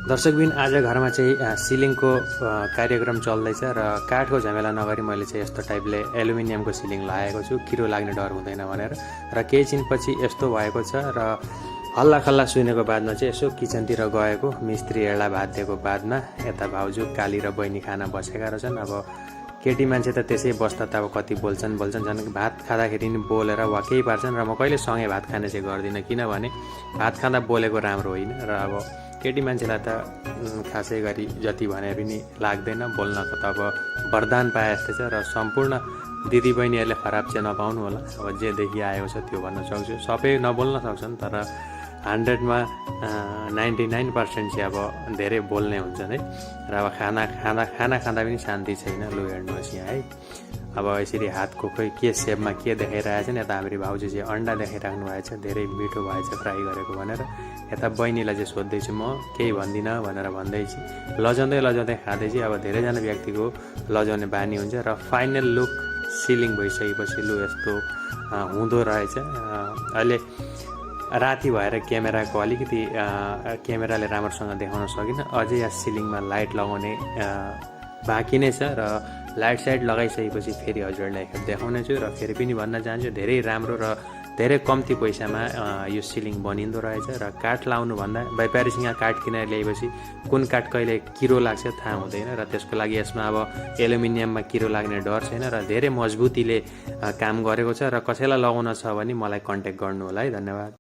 दर्शकबिन आज घरमा चाहिँ सिलिङको कार्यक्रम चल्दैछ र काठको झमेला नगरी मैले चाहिँ यस्तो टाइपले एलुमिनियमको सिलिङ लगाएको छु, किरो लाग्ने डर हुँदैन भनेर। र केही छिनपछि यस्तो भएको छ र हल्ला खल्ला सुनेको बादमा चाहिँ यसो किचनतिर गएको, मिस्त्री हेडा भात दिएको बादमा यता भाउजू काली र बहिनी खाना बसेका रहेछन्। अब केटी मान्छे त त्यसै बस्दा त अब कति बोल्छन् झन् भात खाँदाखेरि नि बोलेर वा केही पार्छन्। र म कहिले सँगै भात खाने चाहिँ गर्दिनँ, किनभने भात खाँदा बोलेको राम्रो होइन। र अब केटी मान्छेलाई त खासै गरी जति भने पनि लाग्दैन, बोल्नको त अब वरदान पाए जस्तै छ। र सम्पूर्ण दिदीबहिनीहरूले खराब चाहिँ नपाउनु होला, अब जे देखिआएको छ त्यो भन्न सक्छु। सबै नबोल्न सक्छन् तर 100मा 99% चाहिँ अब धेरै बोल्ने हुन्छन् है। र अब खाना खाँदा पनि शान्ति छैन। लु हेर्नुहोस् यहाँ है, अब यसरी हातको खोइ के सेपमा के देखाइरहेछ नि। यता हाम्रो भाउजू चाहिँ अन्डा देखाइराख्नु भएको छ, धेरै मिठो भएछ फ्राई गरेको भनेर। यता बहिनीलाई चाहिँ सोध्दैछु म, केही भन्दिनँ भनेर भन्दैछु। लजाउँदै खाँदैछु। अब धेरैजना व्यक्तिको लजाउने बानी हुन्छ। र फाइनल लुक सिलिङ भइसकेपछि लु यस्तो हुँदो रहेछ। अहिले राति भएर क्यामेराको अलिकति क्यामेराले राम्रोसँग देखाउन सकिनँ। अझै यहाँ सिलिङमा लाइट लगाउने बाँकी नै छ। र लाइट साइट लगाइसकेपछि फेरि हजुरहरूलाई एकखेप देखाउने छु। र फेरि पनि भन्न चाहन्छु, धेरै राम्रो र धेरै कम्ती पैसामा यो सिलिङ बनिँदो रहेछ। र काठ लाउनुभन्दा व्यापारीसँग काठ किनेर ल्याएपछि कुन काठ कहिले किरो लाग्छ थाहा हुँदैन। र त्यसको लागि यसमा अब एलुमिनियममा किरो लाग्ने डर छैन र धेरै मजबुतीले काम गरेको छ। र कसैलाई लगाउन छ भने मलाई कन्ट्याक्ट गर्नु होला है। धन्यवाद।